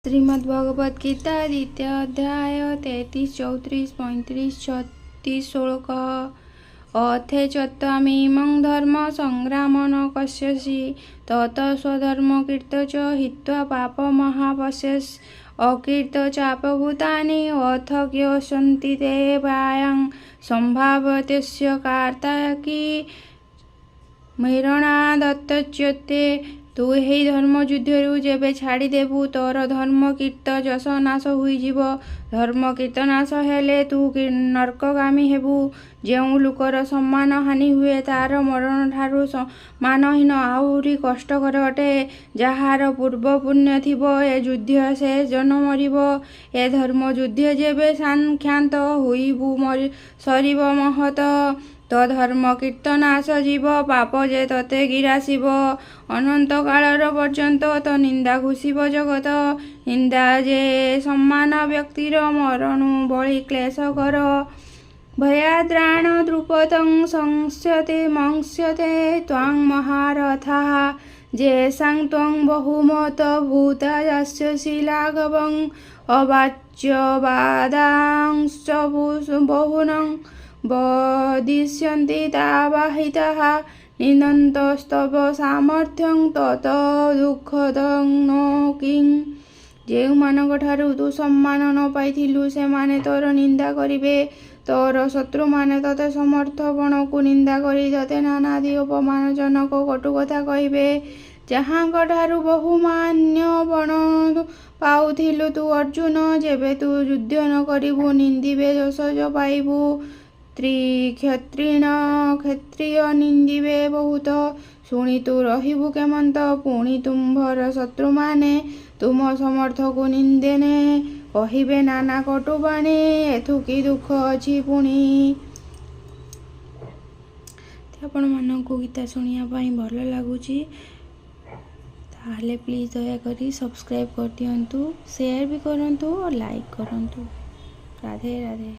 ଶ୍ରୀମଦ୍ ଭଗବତ ଗୀତା, ଦ୍ୱିତୀୟ ଅଧ୍ୟାୟ, 33, 34, 35, 36 ଶ୍ଳୋକ। ଅଥେ ଚତ୍ୱାମିମଂ ଧର୍ମ ସଂଗ୍ରାମ ନ କସ୍ୟସି ତତ ସ୍ୱଧର୍ମ କୀର୍ତ୍ତ ଚ ହିତ୍ୱା ପାପ ମହାପଶ୍ୟସ୍ ଅକୀର୍ତ୍ତ ଚାପଭୂତାନି ଅଥ କ୍ୟସନ୍ତି ତେ ପ୍ରାୟଂ ସମ୍ଭାବତ୍ୟସ୍ୟ କାର୍ତ୍ତାକି ମରଣାଦତ୍ୟଚ୍ୟତେ। ତୁ ଏହି ଧର୍ମ ଯୁଦ୍ଧରୁ ଯେବେ ଛାଡ଼ିଦେବୁ, ତୋର ଧର୍ମ କୀର୍ତ୍ତ ଯଶ ନାଶ ହୋଇଯିବ। ଧର୍ମ କୀର୍ତ୍ତ ନାଶ ହେଲେ ତୁ ନର୍କଗାମୀ ହେବୁ। ଯେଉଁ ଲୋକର ସମ୍ମାନ ହାନି ହୁଏ, ତାର ମରଣଠାରୁ ମାନହାନି ଆହୁରି କଷ୍ଟକର ଅଟେ। ଯାହାର ପୂର୍ବ ପୁଣ୍ୟ ଥିବ, ଏ ଯୁଦ୍ଧ ସେ ନ ମରିବ। ଏ ଧର୍ମ ଯୁଦ୍ଧ ଯେବେ କ୍ଷାନ୍ତ ହୋଇବୁ ସରିବ ମହତ, ତ ଧର୍ମ କୀର୍ତ୍ତ ନାଶ ଯିବ, ପାପ ଯେ ତତେ ଗିରାସିବ। ଅନନ୍ତ କାଳର ପର୍ଯ୍ୟନ୍ତ ତ ନିନ୍ଦା ଘୋଷିବ ଜଗତ। ନିନ୍ଦା ଯେ ସମ୍ମାନ ବ୍ୟକ୍ତିର ମରଣୁ ବଳି କ୍ଲେଶକର। ଭୟାଦ୍ରାଣ ଦ୍ରୁପଦଂ ସଂସ୍ୟତେ ମଂସ୍ୟତେ ତ୍ୱାଂ ମହାରଥାଃ ଯେଷାଂ ତ୍ୱଂ ବହୁମତ ଭୂତା ଯାସ୍ୟସି ଲାଘବଂ ଅବାଚ୍ୟବାଦାଂଶ୍ଚ ବହୂନ୍ ବଦିଷ୍ୟନ୍ତି ତାବାହିତାଃ ନିନ୍ଦନ୍ତସ୍ତବ ସାମର୍ଥ୍ୟଂ ତତ ଦୁଃଖଦଂ ନୋ କିଂ। ଯେଉଁମାନଙ୍କଠାରୁ ତୁ ସମ୍ମାନ ନ ପାଇଥିଲୁ, ସେମାନେ ତୋର ନିନ୍ଦା କରିବେ। ତୋର ଶତ୍ରୁମାନେ ତୋର ସମର୍ଥପଣକୁ ନିନ୍ଦା କରି ତୋତେ ନାନାଦି ଅପମାନଜନକ କଟୁକଥା କହିବେ। ଯାହାଙ୍କଠାରୁ ବହୁ ମାନ୍ୟପଣ ପାଉଥିଲୁ, ତୁ ଅର୍ଜୁନ, ଯେବେ ତୁ ଯୁଦ୍ଧ ନ କରିବୁ, ନିନ୍ଦିବେ, ଯଶ ପାଇବୁ। କ୍ଷତ୍ରିଣ କ୍ଷତ୍ରିୟ ନିନ୍ଦିବେ ବହୁତ, ଶୁଣି ତୁ ରହିବୁ କେମନ୍ତ? ପୁଣି ତୁମ୍ଭର ଶତ୍ରୁମାନେ ତୁମ ସମର୍ଥକୁ ନିନ୍ଦେନେ କହିବେ ନାନା କଟୁବାଣୀ, ଏଥୁ କି ଦୁଃଖ ଅଛି ପୁଣି? ଆପଣମାନଙ୍କୁ ଗୀତା ଶୁଣିବା ପାଇଁ ଭଲ ଲାଗୁଛି, ତାହେଲେ ପ୍ଲିଜ୍ ଦୟାକରି ସବସ୍କ୍ରାଇବ୍ କରିଦିଅନ୍ତୁ, ସେୟାର ବି କରନ୍ତୁ ଓ ଲାଇକ୍ କରନ୍ତୁ। ରାଧେ ରାଧେ।